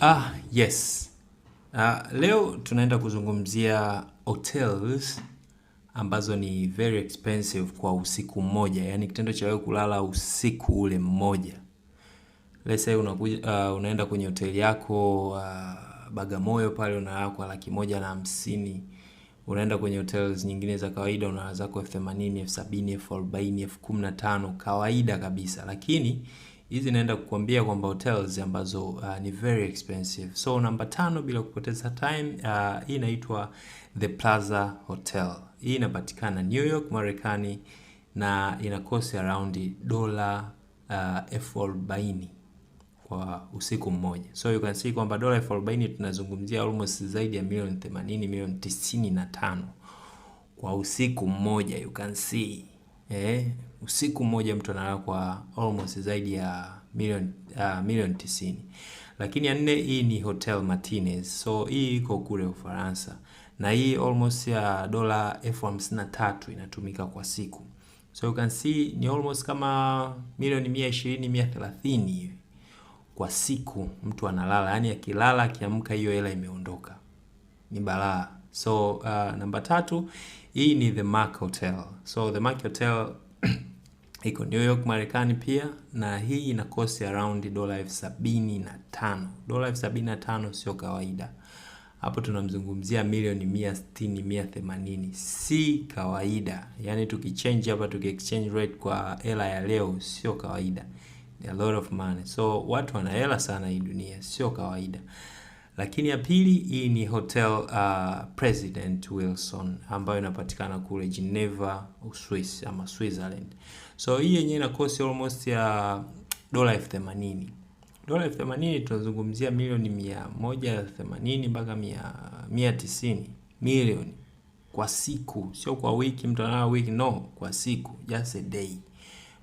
Ah, yes. Leo tunaenda kuzungumzia hotels ambazo ni very expensive kwa usiku mmoja, yaani kitendo cha wewe kulala usiku ule mmoja. Let's say unakuja, unaenda kwenye hoteli yako Bagamoyo pale unalala kwa 150,000. Unaenda kwenye hotels nyingine za kawaida unalala zako 80,000, 70,000, 40,000, 15,000 kawaida kabisa, lakini hizi naenda kukuambia kwamba hotels ambazo ni very expensive. So namba 5, bila kupoteza time, hii inaitwa The Plaza Hotel. Hii inapatikana New York, Marekani na ina cost around dola 40,000 kwa usiku mmoja. So you can see kwamba dola 40,000 tunazungumzia almost zaidi ya milioni 80, milioni 95 kwa usiku mmoja. You can see, usiku mmoja mtu analala kwa almost zaidi ya milioni 90. Lakini ya nne, hii ni Hotel Martinez. So hii iko kule Ufaransa na hii almost ya dola 53,000 inatumika kwa siku. So you can see ni almost kama milioni 120, 130 hivi kwa siku mtu analala, yaani akilala akiamka hiyo hela imeondoka, ni balaa. So namba 3, hii ni The Mark Hotel. So The Mark Hotel iko New York, Marekani pia, na hii ina cost around dola 75,000. Dola 75,000 sio kawaida. Hapo tunamzungumzia milioni 160, 180, si kawaida. Yaani tukichange hapa, tuki exchange rate kwa hela ya leo, sio kawaida. A lot of money. So watu wana hela sana hii dunia, sio kawaida. Lakini ya pili, hii ni Hotel President Wilson ambayo inapatikana kule Geneva, Uswisi ama Switzerland. So hii yenyewe ina cost almost ya dola 80,000. Dola 80,000 tunazungumzia milioni 180 mpaka 190 milioni kwa siku, sio kwa wiki. Mtu analala wiki, no, kwa siku, just a day.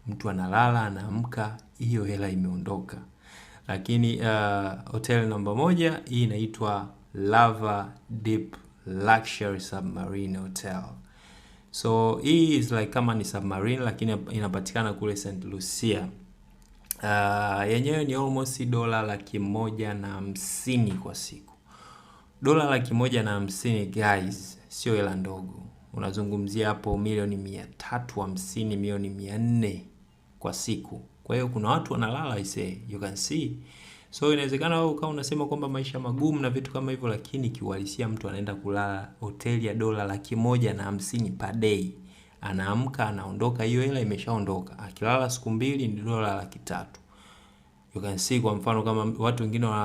Mtu analala anaamka, hiyo hela imeondoka. Lakini hotel namba 1, hii inaitwa Lava Deep Luxury Submarine Hotel. So hii is like kama ni submarine, lakini inapatikana kule St. Lucia. Yenyewe ni almost dola 150,000 kwa siku. Dola 150,000, guys, sio hela ndogo. Unazungumzia hapo milioni 350, milioni 400 kwa siku. Kwa hiyo kuna watu wanalala, I say, you can see. So inawezekana wewe ukawa unasema kwamba maisha magumu na vitu kama hivyo, lakini kiuhalisia mtu anaenda kulala hoteli ya dola 150,000 per day. Anaamka anaondoka, hiyo hela imeshaondoka. Akilala siku 2 ni dola 300,000. You can see, kwa mfano kama watu wengine wana